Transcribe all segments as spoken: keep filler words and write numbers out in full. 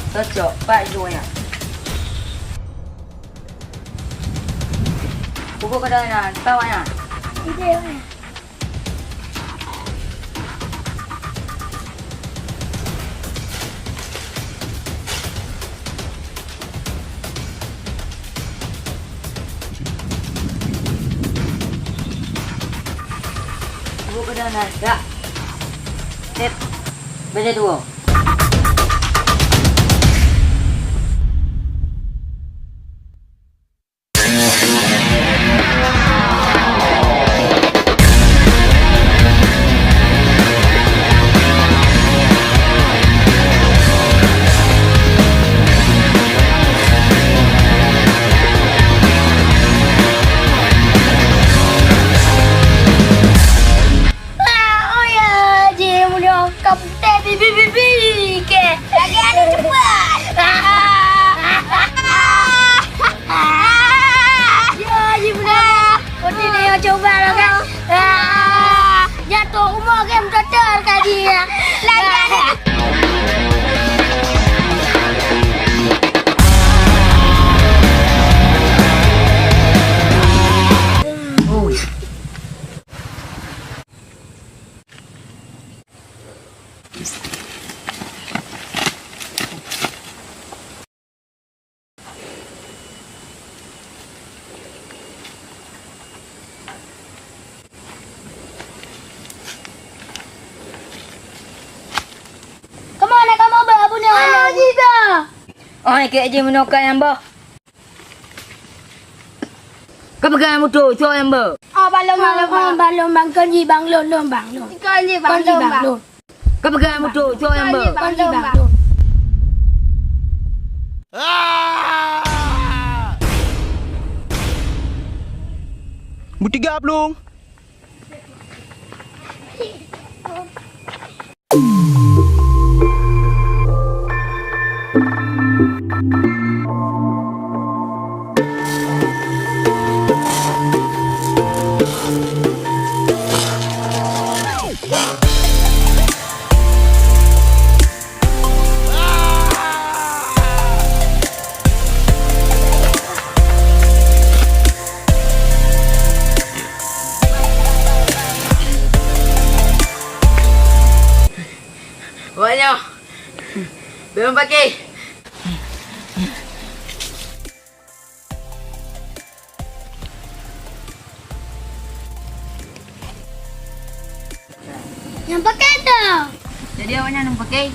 Cocok, pat jih nyan. Pukul keudroe nyan, ka awak nyan. Ide awak nyan. Pukul keudroe nyan, gerak. Sip. Beda dua. Wah, oh ya, ji mudah kapten bibi bibi ke. Lagi ada cepat. Ya, ji mudah. Putih ni yang coba lah kan. Ah, jatuh rumah game kotor tadi ya. Lagi ada. Ui. Kamoe na kamoe bak Abu Nyoe. Ah, jida. Oh, kek ji meunoe ka nyang boh. Ka peugah muto, cok nyang beu. Oh, balom, balom, balom, bang, kon ji bang lôn, lôn bang lôn. Kon ji bang lôn, bang. Ka peugah muto, cok nyang beu. Kon ji bang lôn. Beutiga plueng. Awak nyoe, bèk meupaké. Nyang paké tu. Jadi awak nyan nyang paké?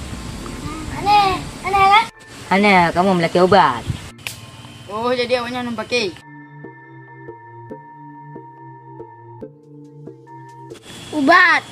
Aneh, aneh kan? Hana, kamoe meulakèe ubat. Oh, jadi awak nyan nyang paké. Ubat.